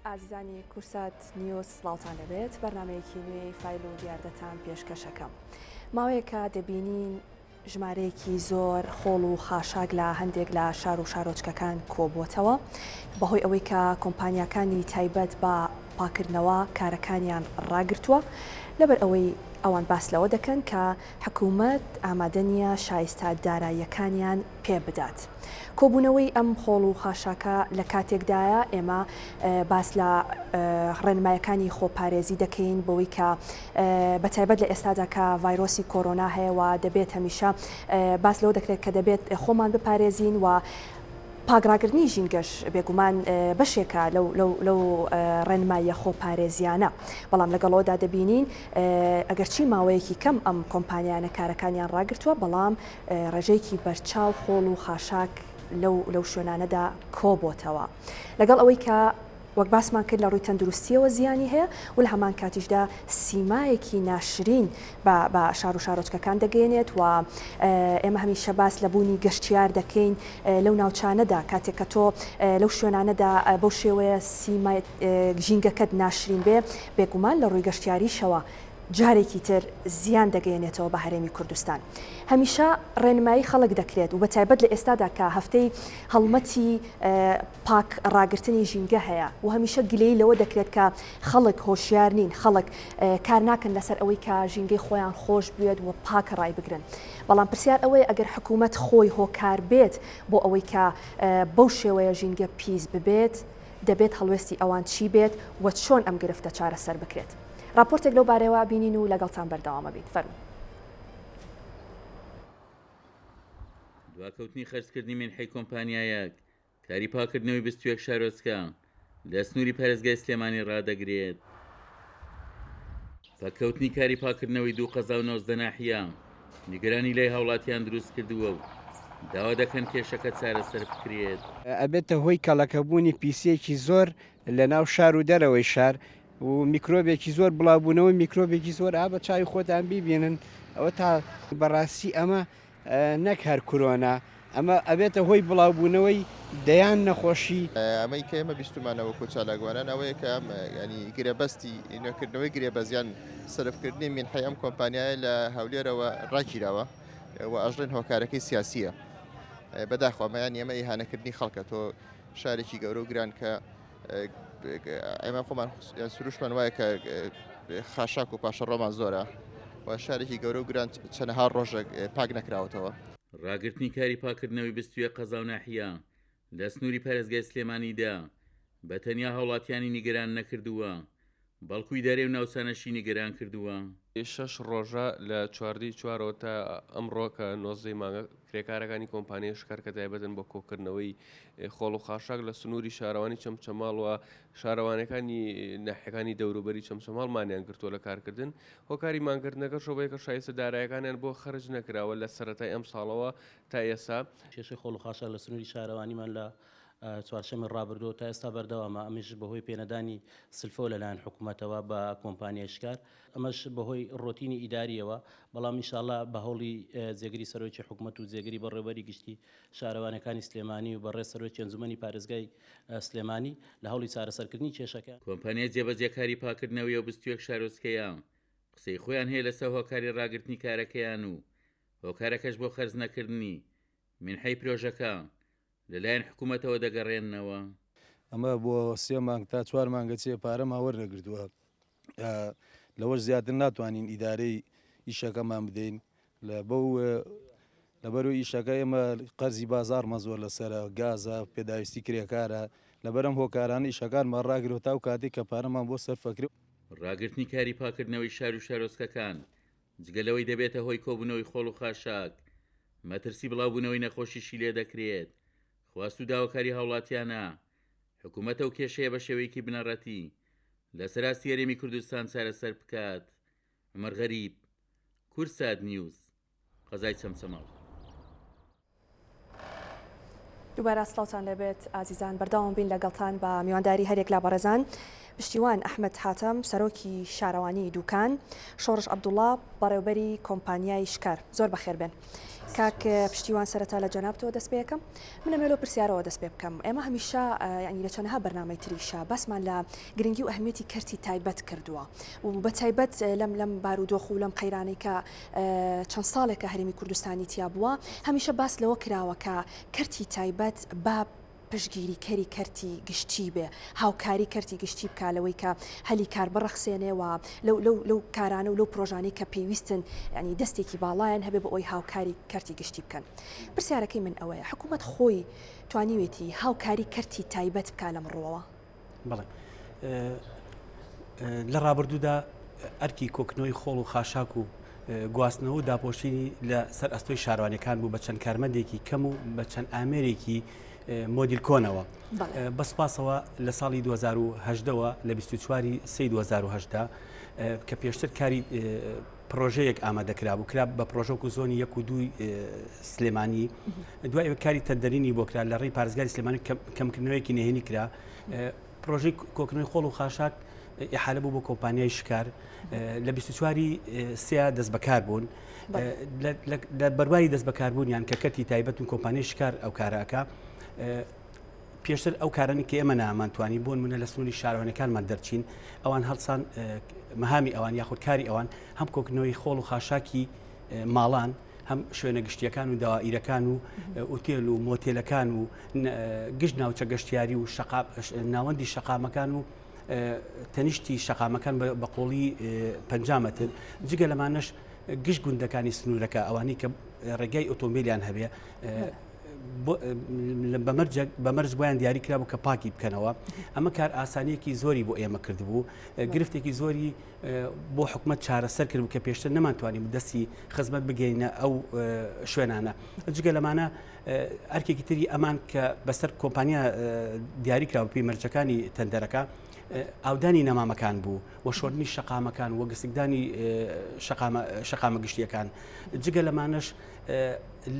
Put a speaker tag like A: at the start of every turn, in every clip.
A: ئازیزانی کورسات نیوز سڵاوتان لەبێت بەرنمەیەکی نوێی فایل و دیاردەتان پێشکەشەکەم ماوەیەکە دەبینین ژمارەیەکی زۆر خۆڵ و خاشاک لە هەندێک لە شار و شارۆچکەکان کۆبووەتەوە، بەهۆی ئەوەی کە کۆمپانیاکانی تایبەت بە پاککردنەوە کارەکانیان ڕاگرتووە، لەبەر ئەوەی ئەوان باس لەوە دەکەن کە حکومەت ئامادە نییە شایستە داراییەکانیان پێ بدات. کۆبوونەوەی ئەم خۆڵ و خاشاکە لە کاتێکدایە ئێمە باس لە ڕێنمایەکانی خۆپارێزی دەکەین بەوەی کە بە تایبەت لە ئێستادا کە ڤایرۆسی کۆرۆنا هەیە و دەبێت هەمیشە باس لەوە دەکرێت کە دەبێت خۆمان بپارێزین و پاکڕاگرتنی ژینگەش بێگومان بەشێکە لەو لەو لەو ڕێنماییە خۆپارێزیانە بەڵام لەگەڵەوەدا دەبینین ئەگەرچی ماوەیەکی کەم ئەم کۆمپانیانە کارەکانیان ڕاگرتووە بەڵام ڕێژەیەکی بەرچاو خۆڵ و خاشاک لەو لەو شوێنانەدا کۆبۆتەوە. لەگەڵ ئەوەی کە وەک باسمان کرد لە ڕووی تەندروستییەوە زیانی هەیە و لە هەمان کاتیشدا سیمایەکی ناشرین بە بە شار و شارۆچکەکان دەگەیەنێت و ئێمە هەمیشە باس لە بوونی گەشتیار دەکەین لەو ناوچانەدا کاتێک کە تۆ لەو شوێنانەدا بەو شێوەیە سیمای ژینگەکەت ناشرین بێ بێگومان لە ڕووی گەشتیاریشەوە جارێکی تر زیان دەگەیەنێتەوە بە هەرێمی کوردستان. هەمیشە ڕێنمایی خەڵک دەکرێت و بەتایبەت لە ئێستادا کە هەفتەی هەڵمەتی پاک ڕاگرتنی ژینگە هەیە و هەمیشە گلەیی لەوە دەکرێت کە خەڵک هۆشیار نین، خەڵک کار ناکەن لەسەر ئەوەی کە ژینگەی خۆیان خۆش بوێت و پاک ڕایبگرن. بەڵام پرسیار ئەوەیە ئەگەر حکوومەت خۆی هۆکار بێت بۆ ئەوەی کە بەو شێوەیە ژینگە پیس ببێت، دەبێت هەڵوێستی ئەوان چی بێت و چۆن ئەم گرفتە چارەسەر بکرێت؟ ڕاپۆرتێک لەو بارەیەوە ئەبینین و لەگەڵتان بەردەوام ئەبین. فەرموون.
B: دواکەوتنی خەرجکردنی مینحەی کۆمپانیایەک کاری پاککردنەوەی 21 شارۆچکە لە سنووری پارێزگای سلێمانی ڕادەگرێت. پەککەوتنی کاری پاککردنەوەی دوو قەزا و 19 ناحیە نیگەرانی لای هاوڵاتیان دروست کردووە و داوا دەکەن کێشەکە چارەسەر بکرێت.
C: ئەبێتە هۆی کەڵەکەبوونی پیسییەکی زۆر لەناو شار و دەرەوەی شار و میکرۆبێکی زۆر بڵاوبوونەوەی میکرۆبێکی زۆر ئا بە چاوی خۆتان بیبینن ئەوە تا بەڕاستی ئەمە نەک هەر کورۆنا ئەمە ئەبێتە هۆی بڵاوبوونەوەی دەیان نەخۆشی.
D: ئەمەی کە ئێمە بیستومانە وەکو چالاکوانان ئەوەیە کە ینی گرێبەستی نوێکردنەوەی گرێبەست یان سەرفکردنی مینحەی ئەم کۆمپانیایە لە هەولێرەوە ڕاگیراوە و ئەژڵێن هۆکارەکەی سیاسیە بەداخەوە ئەمە یان ئێمە ئیهانەکردنی خەڵکە تۆ شارێکی گەورە و گران کە ئێمە خۆمان سروشمان وایە کە خاشاک و پاشەڕۆمان زۆرە و شارێکی گەورە و گران چەنەها ڕۆژێک پاک نەکراوەتەوە.
B: ڕاگرتنی کاری پاککردنەوەی 21 قەزا و ناحیە لە سنووری پارێزگای سلێمانیدا بە تەنیا هاوڵاتیانی نیگەران نەکردووە، بەڵکو ئیدارەی ئەو ناوچانەشی نیگەران کردووە.
E: شەش ڕۆژە لە چواردەی چوارەوە تا ئەمڕۆ کە نۆزدەی مانگە کرێکارەکانی کۆمپانیای شکار کە تایبەتن بە کۆکردنەوەی خۆڵ و خاشاک لە سنووری شارەوانی چەمچەماڵ و شارەوانەکانی ناحیەکانی دەوروبەری چەمچەماڵ مانیان گرتووە لە کارکردن هۆکاری مانگرتنەکەش ئەوەیە کە شایستە دارایەکانیان بۆ خەرج نەکراوە لە سەرەتای ئەمساڵەوە تا ئێستا.
F: کێشەی خۆڵ و خاشاک لە سنووری شارەوانیمان لە چوارشەمی ڕابردووە تا ئێستا بەردەوامە، ئەمەش بەهۆی پێنەدانی سلفەوە لەلایەن حکومەتەوە بە کۆمپانیای شکار، ئەمەش بەهۆی ڕۆتینی ئیدارییەوە، بەڵام ئینشاڵا بە هەوڵی جێگری سەرۆکی حکومەت و جێگری بەڕێوەبەری گشتی شارەوانیەکانی سلێمانی و بەڕێز سەرۆکی ئەنجومەنی پارێزگای سلێمانی لە هەوڵی چارەسەرکردنی کێشەکە.
B: کۆمپانیای جێبەجێکاری پاککردنەوەی ئەو 21 شارۆچکەیە قسەی خۆیان هەیە لەسەر هۆکاری ڕاگرتنی کارەکەیان و هۆکارەکەش بۆ خەرج نەکردنی مینحەی پرۆژەکە لەلایەن حکومەتەوە دەگەڕێننەوە.
G: ئەمە بۆ سێ مانگ تا چوار مانگە چێ پارەمان وەرنەگرتووە لەوەش زیاتر ناتوانین ئیدارەی ئیشەکەمان بدەین لە بەو لەبەرو ئیشەکە ئێمە قەرزی بازاڕمان زۆر لەسەرە گازە پێداویستی کرێکارە لەبەرم هۆکارانە ئیشەکانمان ڕاگرەوە تاو کاتێک کە پارەمان بۆ سەرفەکرێ.
B: ڕاگرتنی کاری پاکردنەوەی شار و شارۆچکەکان جگە لەوەی دەبێتە هۆی کۆبوونەوەی خۆڵ و خاشاک، مەترسی بڵاوبوونەوەی نەخۆشیشی لێدەکرێت، خواست و داواکاری هاوڵاتیانە حکومەت ئەو کێشەیە بە شێوەیەکی بنەڕەتی لەسەر ئاستی هەرێمی کوردستان چارەسەر بکات. عومەر غەریب، کوردسات نیوز، قەزای چەمچەماڵ.
A: دووبارە سڵاوتان لێبێت ئازیزان بەردەوام بین لەگەڵتان بە میوانداری هەریەک لە بەڕێزان پشتیوان ئەحمەد حاتەم سەرۆکی شارەوانی دوکان شۆڕش عەبدوڵا بەڕێوبەری کۆمپانیای شکار زۆر بەخێر بێن. کاک پشتیوان سەرەتا لە جەنابتەوە دەست پێ ئەکەم. من ئەمەوێ لەو پرسیارەوە دەست پێ بکەم. ئێمە هەمیشە یانی لە چەنەها بەرنامەی تریشا باسمان لە گرنگی و ئەهمیەتی کەرتی تایبەت کردووە و بە تایبەت لەم لەم بارودۆخ و لەم قەیرانەی کە چەند ساڵێکە هەرێمی کوردستانی تیا بووە هەمیشە باس لەوە کراوە کە کەرتی تایبەت با پشتگیریکەری کەرتی گشتی بێ، هاوکاری کەرتی گشتی بکا لەوەی کە هەلی کار بڕەخسێنێ و لەو لەو لەو کارانە و لەو پرۆژانەی کە پێویستن یانی دەستێکی باڵایان هەبێ بۆ ئەوەی هاوکاری کەرتی گشتی بکەن. پرسیارەکەی من ئەوەیە حکوومەت خۆی توانیوێتی هاوکاری کەرتی تایبەت بکا لەم ڕووەوە؟
H: بەڵێ لە ڕابردوودا ئەرکی کۆکردنەوەی خۆڵ و خاشاک و گواستنەوە و داپۆشینی لە سەر ئەستۆی شارەوانیەکان بوو بە چەند کارمەندێکی کەم و بە چەند ئامێرێکی مۆدیل کۆنەوە بە سپاسەوە لە ساڵی 2010ەوە لە 24 سی 2010 کە پێشتر کاری پرۆژەیەک ئامادەکرابوو کرا بە پرۆژەک و زۆنی یەک و دووی سلێمانی دوای کاری تەندەرینی بۆ کرا لە ڕێی پارێزگاری سلێمانی کەمکردنەوەیەکی نهێنی کرا پرۆژەی کۆکردنەوەی خۆڵ و خاشاک ئیحالە بوو بۆ کۆمپانیای شکار لە 24 سیا دەست بەکار بوون لە بەرواری دەست بەکاربوونیان کە کەرتی تایبەت و کۆمپانیای شکار ئەو کارەکە پێشتر ئەو کارانی کە ئێمە نامانتوانی بۆن منە لە سنووری شارەوانەکانمان دەرچین ئەوان هەڵسان مەهامی ئەوان یاخود کاری ئەوان هەم کۆکردنەوەی خۆڵ و خاشاکی ماڵان هەم شوێنە گشتیەکان و دەوائیرەکان و ئوتێل و مۆتێلەکان و گشت ناوچە گەشتیاری و ناوەندی شەقامەکان و تەنیشتی شەقامەکان بە قوڵی 50 مەتر جگە لەمانەش گشت گوندەکانی سنوورەکە ئەوانەی کە ڕێگای ئۆتۆمبیلیان هەبێ بە مەرج بۆیان دیاری کرابوو کە پاکی بکەنەوە ئەمە کار ئاسانیەکی زۆری بۆ ئێمە کردبوو گرفتێکی زۆری بۆ حکومەت چارەسەر کرد کە پێشتر نەمانتوانی دەستی خزمەت بگەینە ئەو شوێنانە جگە لەمانە ئەرکێکی تری ئەمان کە بەسەر کۆمپانیا دیاری کرا پێی مەرجەکانی تەندەرەکە ئاودانی نەمامەکان بوو و شۆردنی شەقامەکان و گسکدانی شەقامە گشتیەکان جگە لەمانەش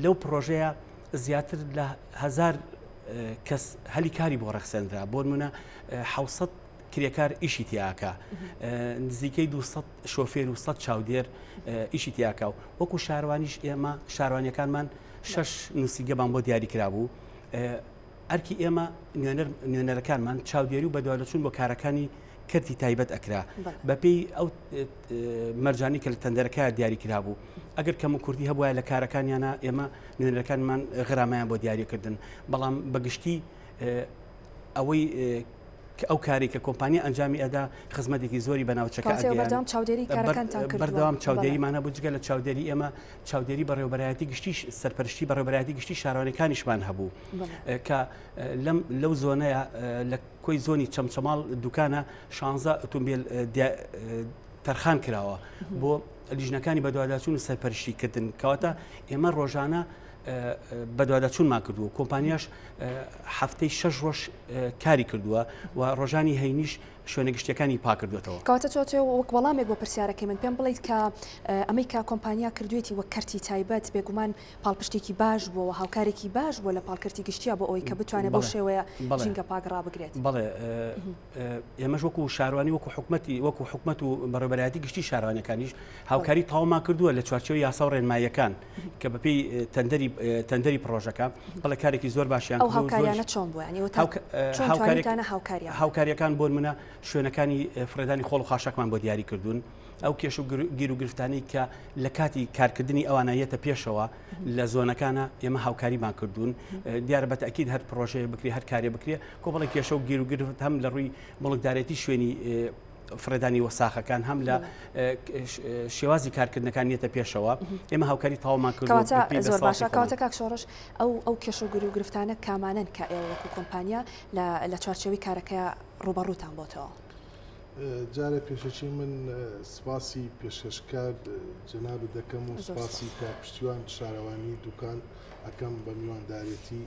H: لەو پرۆژەیە زیاتر لە هزار کەس هەلی کاری بۆ ڕەخسێنرا بۆ نمونە 600 کرێکار ئیشی تیاکە نزیکەی 200 شۆفێر و 100 چاودێر ئیشی تیاکە و وەکو شاروانیش ئێمە شاروانیەکانمان شەش نووسیگەمان بۆ دیاری کرابوو ئەرکی ئێمە نوێنەرەکانمان چاودێری و بەدوادەچوون بۆ کارەکانی کەرتی تایبەت ئەکرا بەپێی ئەو مەرجانی کە لە تەندەرەکە دیاری کرابوو ئەگەر کەم و کوردی هەبووە لە کارەکانیانە ئێمە نوێنەرەکانمان غرامەیان بۆ دیاریکردن بەڵام بەگشتی ئەوەی کە ئەو کارەی کە کۆمپانیا ئەنجامی ئەدا خزمەتێکی زۆری بە ناوچەکە ئەگەیاند.
A: بەردەوام چاودێری کارەکانتان کردووە؟
H: بەردەوام چاودێریمان هەبوو، جگە لە چاودێری ئێمە چاودێری بەڕێوەبەرایەتی گشتیش سەرپەرشتی بەڕێوەبەرایەتی گشتی شارەوانیەکانیشمان هەبوو کە لەم لەو زۆنەیە لە کۆی زۆنی چەمچەماڵ دوکانە 16 ئۆتۆمبیل تەرخان کراوە بۆ لیژنەکانی بەدواداچوون و سەرپەرشتیکردن کەواتە ئێمە ڕۆژانە بەدواداچوونمان کردووە کۆمپانیاش هەفتەی شەش ڕۆژ کاری کردووە و ڕۆژانی هەینیش شوێنە گشتیەکانی پاکردوێتەوە.
A: کەواتە تۆ تۆ وەک وەڵامێک بۆ پرسیارەکەی من پێم بڵیت کە ئەمەی کە کۆمپانیا کردوێتی وەک کەرتی تایبەت بێگومان پاڵپشتێکی باش بووە و هاوکارێکی باش بووە لە پاڵ کەرتی گشتیا بۆ ئەوەی کە بتوانێت بەو شێوەیە ژینگە پاک ڕابگرێت.
H: بەڵێ ئێمەش وەکو شارەوانی وەکو حکومەتی وەکو حکومەت و بەڕێوەبەرایەتی گشتی شارەوانیەکانیش هاوکاری تەواومان کردووە لە چوارچێوەی یاسا و ڕێنماییەکان کە بەپێی تەندەری تەندەری پڕۆژەکە بەڵێ کارێکی زۆر باشیان
A: ئەو هاوکاریانە چۆن بوو یانی هاوکاریانە هاوکاریان
H: هاوکاریەکان بۆ منە شوێنەکانی فڕێدانی خۆڵ و خاشاکمان بۆ دیاری کردوون ئەو کێش و گیر و گرفتانی کە لە کاتی کارکردنی ئەوانە یەتە پێشەوە لە زۆنەکانە ئێمە هاوکاریمان کردوون دیارە بە تەئکید هەر پڕۆژەیە بکرێ هەر کارێ بکرێ کۆمەڵێک کێشە و گیر و گرفت هەم لە ڕووی موڵکدارێتی شوێنی فڕێدانی وەساخەکان هەم لە شێوازی کارکردنەکان نیەتە پێشەوە ئێمە هاوکاری تەواومان
A: کردووە زۆر باشە کەواتە کاک شۆڕش ئەو ئەو کێشە و گیر و گرفتانە کامانەن کە ئێوە وەکو کۆمپانیا لە لە چوارچێوەی کارەکە ڕووبەڕووتان بۆتەوە؟
I: جارێ پێشەکی من سپاسی پێشکەشکار جەنابت دەکەم و سپاسی کاک پشتیوان شارەوانی دوکان ئەکەم بە میواندارێتی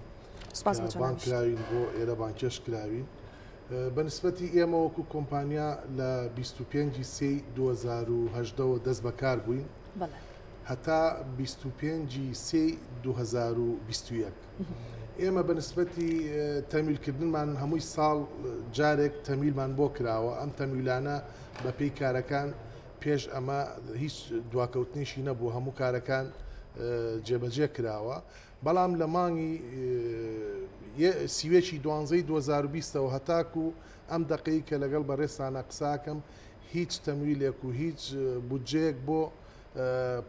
I: بانگ کراوین بۆ ئێرە بانگهێشت کراوین. بە نسبەتی ئێمە وەکو کۆمپانیا لە 25 سێی 2018 وە دەست بەکار بووین هەتا 25 سێی 2021 ئێمە بە نسبەتی تەمیلکردنمان هەمووی ساڵ جارێک تەمیلمان بۆ کراوە ئەم تەمیلانە بە پێی کارەکان پێش ئەمە هیچ دواکەوتنیشی نەبوو هەموو کارەکان. جێبەجێ کراوە بەڵام لە مانگی سیوێکی دوانزەی 2020ەوە هەتاکو ئەم دەقەی کە لەگەڵ بەڕێزتانە قساکەم هیچ تەمویلێک و هیچ بودجەیەک بۆ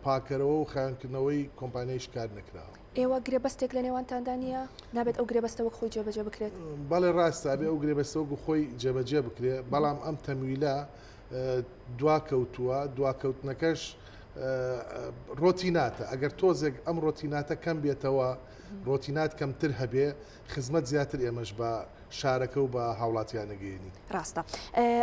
I: پاکەرەوە و خاوێنکردنەوەی کۆمپانیای شکار نەکراوە.
A: ئێوە گرێبەستێک لە نێوانتاندا نییە؟ نابێت ئەو گرێبەستە وەک خۆی جێبەجێ بکرێت؟
I: بەڵێ ڕاستە ئەبێ ئەو گرێبەستە وەکو خۆی جێبەجێ بکرێ، بەڵام ئەم تەمویلە دواکەوتووە، دواکەوتنەکەش ڕۆتیناتە، ئەگەر تۆزێک ئەم ڕۆتیناتە کەم بێتەوە، ڕۆتینات کەمتر هەبێ، خزمەت زیاتر ئێمەش بە شارەکە و بە هاوڵاتیان ئەگەیەنین.
A: ڕاستە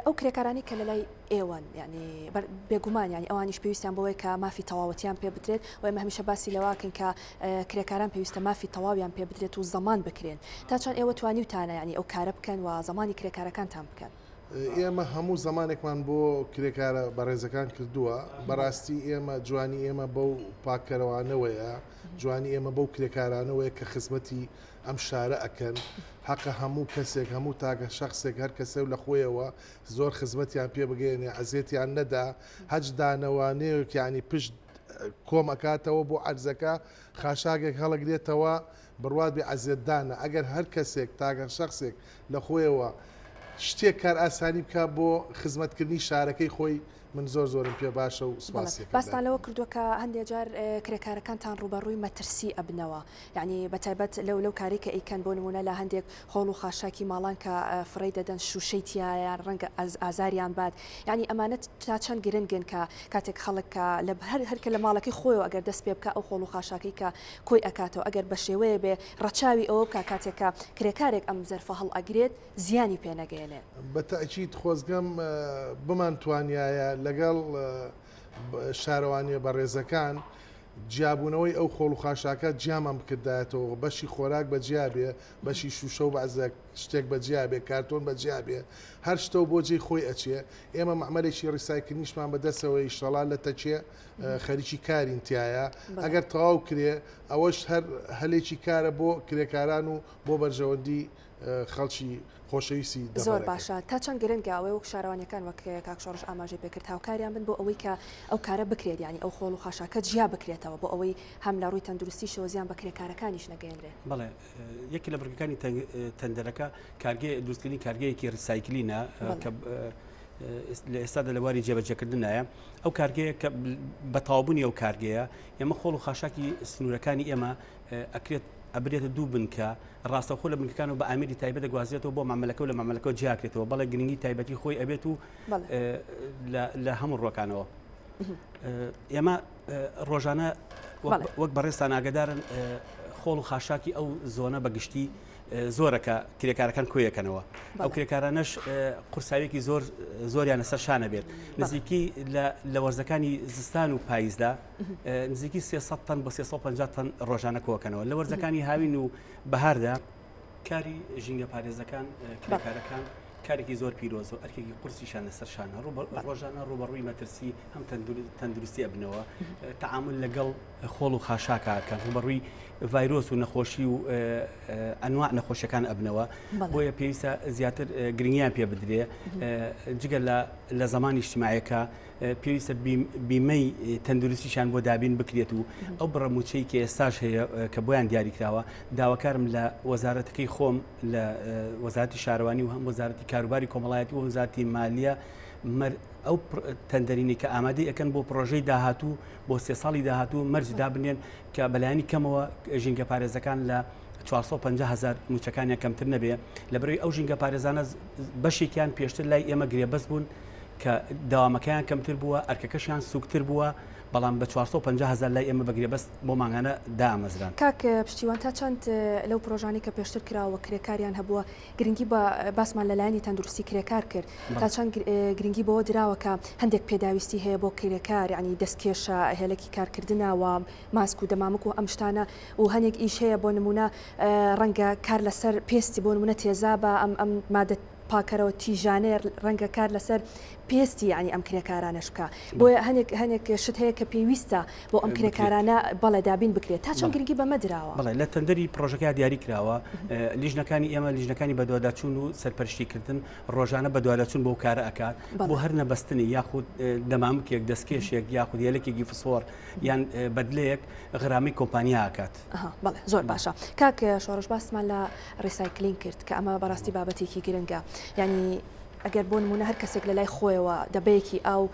A: ئەو کرێکارانەی کە لەلای ئێوەن یانی بێگومان یانی ئەوانیش پێویستیان بەوەیە کە مافی تەواوەتیان پێ بدرێت و ئێمە هەمیشە باسی لەوەکەین کە کرێکاران پێویستە مافی تەواویان پێ بدرێت و زەمان بکرێن تا چەند ئێوە توانیوتانە یانی ئەو کارە بکەن و زەمانی کرێکارەکانتان بکەن؟
I: ئێمە هەموو زەمانێکمان بۆ کرێکارە بەڕێزەکان کردووە بەڕاستی ئێمە جوانی ئێمە بەو پاککەرەوانەوەیە جوانی ئێمە بەو کرێکارانەوەیە کە خزمەتی ئەم شارە ئەکەن حەقە هەموو کەسێک هەموو تاکە شەخسێک هەر کەسێ و لە خۆیەوە زۆر خزمەتیان پێ بگەیەنێ ئەزێتیان نەدا هەچ دانەوانەیەک یانی پشت کۆم ئەکاتەوە بۆ عەرزەکە خاشاکێک هەڵەگرێتەوە بڕوات بێ ئەزێتدانە ئەگەر هەر کەسێک تاکە شەخسێک لە خۆیەوە شتێک کارئاسانی بکا بۆ خزمەتکردنی شارەکەی خۆی من زۆر زۆرم پێ باشە و سوپاسی
A: ئەکەم. باستان لەوە کردووە کە هەندێ جار کرێکارەکانتان ڕووبەڕووی مەترسی ئەبنەوە یانی بە تایبەت لەو لەو کارەی کە ئەیکەن بۆ نموونە لە هەندێک خۆڵ و خاشاکی ماڵان کە فڕێی دەدەن شووشەی تیایە یان ڕەنگە ئازاریان بات یانی ئەمانە تا چەند گرنگن کە کاتێک خەڵک کە لە هەر هەر کە لە ماڵەکەی خۆیەوە ئەگەر دەست پێ بکا ئەو خۆڵ و خاشاکەی کە کۆی ئەکاتەوە ئەگەر بە شێوەیە بێ ڕەچاوی ئەوە بکا کاتێک کە کرێکارێک ئەم زەرفە هەڵئەگرێت زیانی پێ نەگەیەنێ.
I: بە تەئکید خۆزگەم بمانتوانیایە لەگەڵ شارەوانیە بەڕێزەکان جیابوونەوەی ئەو خۆڵ و خاشاکە جیامان بکردایەتەوە بەشی خۆراک بە جیا بێ بەشی شوشە و بەعزە شتێک بە جیا بێ کارتۆن بە جیا بێ هەر شتە و بۆ جێی خۆی ئەچێ ئێمە مەعمەلێکی ڕیسایکلینیشمان بە دەسەوە ئیشەڵا لە تەکێ خەریکی کارین تیایا ئەگەر تەواو کرێ ئەوەش هەر هەلێکی کارە بۆ کرێکاران و بۆ بەرژەوەندی خەڵکی خۆشەویستی
A: دەڤەرەکە. زۆر باشە تا چەند گرنگە ئەوەی وەک شارەوانیەکان وەک کاک شۆڕش ئاماژەی پێکرد هاوکاریان بن بۆ ئەوەی کە ئەو کارە بکرێت یانی ئەو خۆڵ و خاشاکە جیا بکرێتەوە بۆ ئەوەی هەم لە ڕووی تەندروستیشەوە زیان بە کرێکارەکانیش نەگەیەنرێ.
H: بەڵێ یەکێ لە بڕگەکانی تەندەرەکە کارگەی دروستکردنی کارگەیەکی recycling ە کە لە ئێستادا لە بواری جێبەجێکردنایە ئەو کارگەیە کە بە تەواوبوونی ئەو کارگەیە ئێمە خۆڵ و خاشاکی سنوورەکانی ئێمە ئەکرێت ئەبرێتە دوو بنکە ڕاستەوخۆ لە بنکەکانەوە بە ئامێری تایبەت دەگوازرێتەوە بۆ مامەلەکە و لە مامەلەکەوە جیاکرێتەوە بەڵێ گرنگی تایبەتی خۆی ئەبێت و لە هەموو ڕوەکانەوە ئێمە ڕۆژانە وەک بەڕێزتان ئاگدارن خۆڵ و خاشاکی ئەو زۆنە بە گشتی زۆرە کە کرێکارەکان کۆیەکەنەوە ئەو کرێکارانەش قورساویەکی زۆر زۆریان لەسەر شانە بێت نزیکی لە وەرزەکانی زستان و پاییزدا نزیکی 300 تەن بۆ 350 تەن ڕۆژانە کۆکەنەوە لە وەرزەکانی هاوین و بەهاردا کاری ژینگە پارێزەکان کرێکارەکان کارێکی زۆر پیرۆز و ئەرکێکی قورسیشان لەسەر شانە ڕۆژانە ڕوبەڕووی مەترسی هەم تەندروستی ئەبنەوە تەعامل لەگەڵ خۆڵ و خاشاکە کە ڕووبەڕووی ڤایرۆس و نەخۆشی و ئەنواع نەخۆشیەکان ئەبنەوە بۆیە پێویستە زیاتر گرنگیان پێ بدرێ جگە لە لە زمانی اجتماعیەکە پێویستە بیمەی تەندروستیشان بۆ دابین بکرێت و ئەو بڕە موچەی کە ئێستاش هەیە کە بۆیان دیاریکراوە داواکارم لە وەزارەتەکەی خۆم لە وەزارەتی شارەوانی و هەم وەزارەتی کاروباری کۆمەڵایەتی و وەزارەتی مالیە ئەو تەندەرینەی کە ئامادەی ئەکەن بۆ پرۆژەی داهاتوو بۆ سێ ساڵی داهاتوو مەرج دابنێن کە بەلایەنی کەمەوە ژینگە پارێزەکان لە 450 هزار موچەکانیان کەمتر نەبێ لەبەرەوەی ئەو ژینگە پارێزانە بەشێکیان پێشتر لای ئێمە گرێبەست بوون کە داوامەکەیان کەمتر بووە ئەرکەکەشیان سوکتر بووە بەڵام بە 450 هزار لای ئێمە بەگرێبەست بۆ مانگانە دامەزران.
A: کاک پشتیوان تا چەند لەو پرۆژانەی کە پێشتر کراوە کرێکاریان هەبووە گرنگی بە باسمان لە لایەنی تەندروستی کرێکار کرد تا چەند گرنگی بەوە دراوە کە هەندێک پێداویستی هەیە بۆ کرێکار یعنی دەستکێشە هێلەکی کارکردنە و ماسک و دەمامک و ئەم شتانە و هەنێک ئیش هەیە بۆ نمونە ڕەنگە کار لەسەر پێستی بۆ نمونە تێزابە ئەم ئەم مادە. پاکەرەوە تیژانەیە ڕەنگە کار لەسەر پێستی یانی ئەم کرێکارانەش بکا بۆیە هەنێک هەنێک شت هەیە کە پێویستە بۆ ئەم کرێکارانە بەڵێ دابین بکرێت تا چەند گرنگی بەمە دراوە؟
H: بەڵێ لە تەندەری پڕۆژەکە دیاری کراوە لیژنەکانی ئێمە لیژنەکانی بەدواداچوون و سەرپەرشتیکردن ڕۆژانە بەدواداچوون بۆ کارە ئەکات بۆ هەر نەبەستنی یاخود دەمامکێک دەستکێشێک یاخود یەلکێکی فسۆر یان بەدلەیەک غرامەی کۆمپانیا ئەکات.
A: بەڵێ زۆر باشە کاک شۆڕش باسمان لە recycling کرد کە ئەمە بەڕاستی بابەتێکی گرنگە یعنی ئەگەر بۆ نمونە هەر کەسێک لە لای خۆیەوە دەبەیەکی ئاو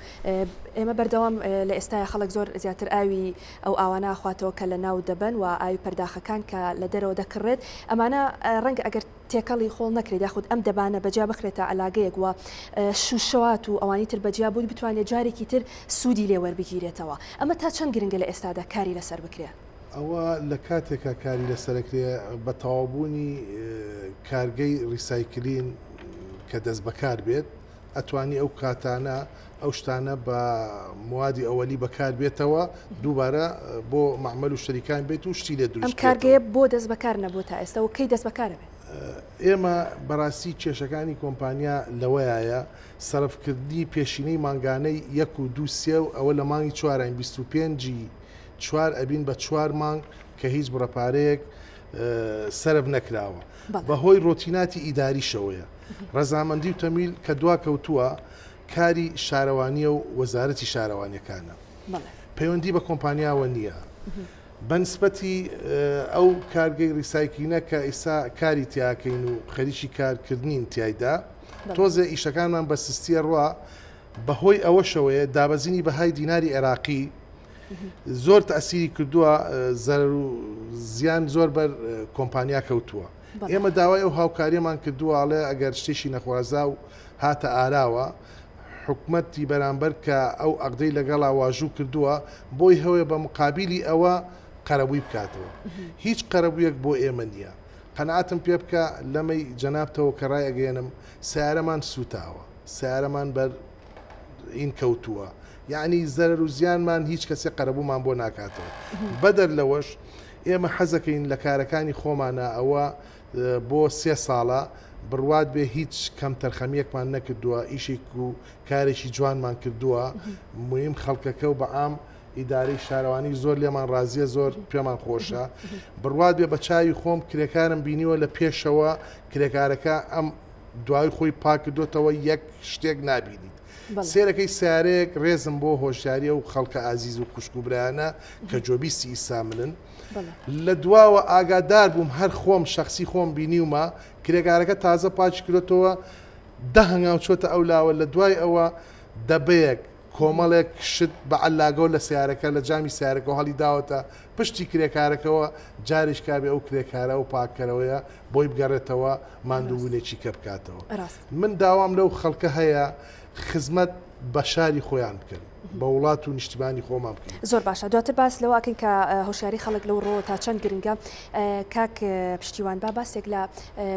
A: ئێمە بەردەوام لە ئێستایا خەڵک زۆر زیاتر ئاوی ئەو ئاوانە ئەخواتەوە کە لە ناو دەبەن و ئاوی پەرداخەکان کە لە دەرەوە دەکڕێت ئەمانە ڕەنگە ئەگەر تێکەڵی خۆڵ نەکرێت یاخود ئەم دەبانە بەجیا بخرێتە عەلاگەیەک و شوشەوات و ئەوانی تر بەجیا بووی بتوانێت جارێکی تر سوودی لێ وەربگیرێتەوە ئەمە تا چەند گرنگە لە ئێستادا کاری لەسەر بکرێ؟
I: ئەوە لە کاتێکا کاری لەسەرەکرێ بە تەواوبوونی کارگەی recycling کە دەستبەکار بێت ئەتوانی ئەو کاتانە ئەو شتانە بە موادی ئەوەلی بەکار بێتەوە دووبارە بۆ مەعمەل و شەریکان بێت و شتی لێ دروست
A: ئەم کارگەیە بۆ دەستبەکار نەبوو تا ئێستا و کەی دەستبەکارە بێت؟
I: ئێمە بەڕاستی کێشەکانی کۆمپانیا لەوەیایە سەرفکردنی پێشینەی مانگانەی یەک و دوو سێ و ئەوە لە مانگی چواراین 25 ی چوار ئەبین بە چوار مانگ کە هیچ بڕە پارەیەک سەرف نەکراوە بەهۆی ڕۆتیناتی ئیداریشەوەیە ڕەزامەندی و تەمیل کە دوا کەوتووە کاری شارەوانیە و وەزارەتی شارەوانیەکانە پەیوەندی بە کۆمپانیاوە نییە بەنسبەتی ئەو کارگەی recycling ە کە ئیسا کاری تیاکەین و خەریکی کارکردنین تایدا تۆزێ ئیشەکانمان بە سستیە ڕوا بەهۆی ئەوەشەوەیە دابەزینی بەهای دیناری عێراقی زۆر تەسیری کردووە زەرەر و زیان زۆر بەر کۆمپانیا کەوتووە ئێمە داوای ئەو هاوکاریەمان کردووە ئەڵێ ئەگەر شتێکی نەخوازا و هاتە ئاراوە حکومەتی بەرامبەر کە ئەو عەقدەی لەگەڵا واژوو کردووە بۆی هەوێ بە مقابلی ئەوە قەرەبووی بکاتەوە هیچ قەرەبوویەک بۆ ئێمە نییە قەناعەتم پێ بکە لەمەی جەنابتەوە کە ڕایئەگەیەنم سەیارەمان سووتاوە سەیارەمان بەر ئین کەوتووە یەعنی زەرەر و زیانمان هیچ کەسێ قەرەبوومان بۆ ناکاتەوە بەدەر لەوەش ئێمە حەزەکەین لە کارەکانی خۆمانە ئەوە بۆ سێ ساڵە بڕوات بێ هیچ کەم تەرخەمیەکمان نەکردووە ئیشێک و کارێکی جوانمان کردووە مویم خەڵکەکە و بەعام ئیدارەی شارەوانی زۆر لێمان ڕازیە زۆر پێمان خۆشە بڕوات بێ بە چاوی خۆم کرێکارم بینیوە لە پێشەوە کرێکارەکە ئەم دوای خۆی پاک کردۆتەوە یەک شتێک نابینیت سێرەکەی سیارەیەک ڕێزم بۆ هۆشیاری ئەو خەڵکە ئازیز و خوشک و برایانە کە جۆبیستی ئیسا منن لە دواوە ئاگادار بووم هەر خۆم شخصی خۆم بینیومە کرێکارەکە تازە پاکی کردۆتەوە دە هەنگاو چۆتە ئەو لاوە لە دوای ئەوە دەبەیەک کۆمەڵێک شت بە عەلاگەوە لە سەیارەکە لە جامی سەیارەکەوە هەڵی داوەتە پشتی کرێکارەکەوە جارێک کابێ ئەو کرێکارە ئەو پاککەرەوەیە بۆی بگەڕێتەوە ماندووبوونێکی کە بکاتەوە من داوام لەو خەڵکە هەیە خزمەت بە شاری خۆیان بکەن بە وڵات و نیشتیمانی خۆمان بکەین.
A: زۆر باشە دواتر باس لەوە ئەکەین کە هۆشیاری خەڵک لەو ڕووەوە تا چەند گرنگە کاک پشتیوان با باسێک لە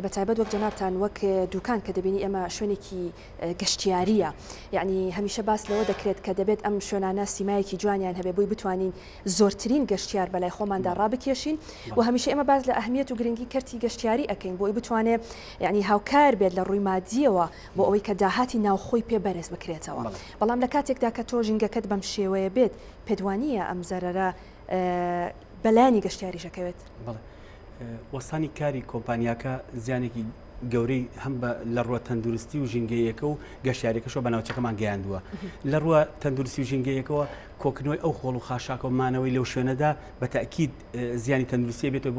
A: بە تایبەت وەک جەنابتان وەک دوکان کە دەبینی ئێمە شوێنێکی گەشتیارییە یەعنی هەمیشە باس لەوە دەکرێت کە دەبێت ئەم شوێنانە سیمایەکی جوانیان هەبێت بۆی بتوانین زۆرترین گەشتیار بەلای خۆماندا ڕابکێشین و هەمیشە ئێمە باس لە ئەهمیەت و گرنگی کەرتی گەشتیاری ئەکەین بۆی بتوانێت یەعنی هاوکار بێت لە ڕووی مادیەوە بۆ ئەوەی کە داهاتی ناوخۆی پێ بەرز بکرێتەوە بەڵام لە کاتێکدا کە تۆ ژینگەکەت بەم شێوەیە بێت پێت وانییە ئەم زەرەرە بەلایەنی گەشتیاریش ئەکەوێت؟
H: بەڵێ وەستانی کاری کۆمپانیاکە زیانێکی گەورەی هەم بە لە ڕووە تەندروستی و ژینگەیەکە و گەشتیارەکەشەوە بە ناوچەکەمان گەیاندووە لە ڕووە تەندروستی و ژینگەیەکەوە کۆکنەوەی ئەو خۆڵ و خاشاکە و مانەوەی لەو شوێنەدا بە تاکید زیانی تەندروستی بێتە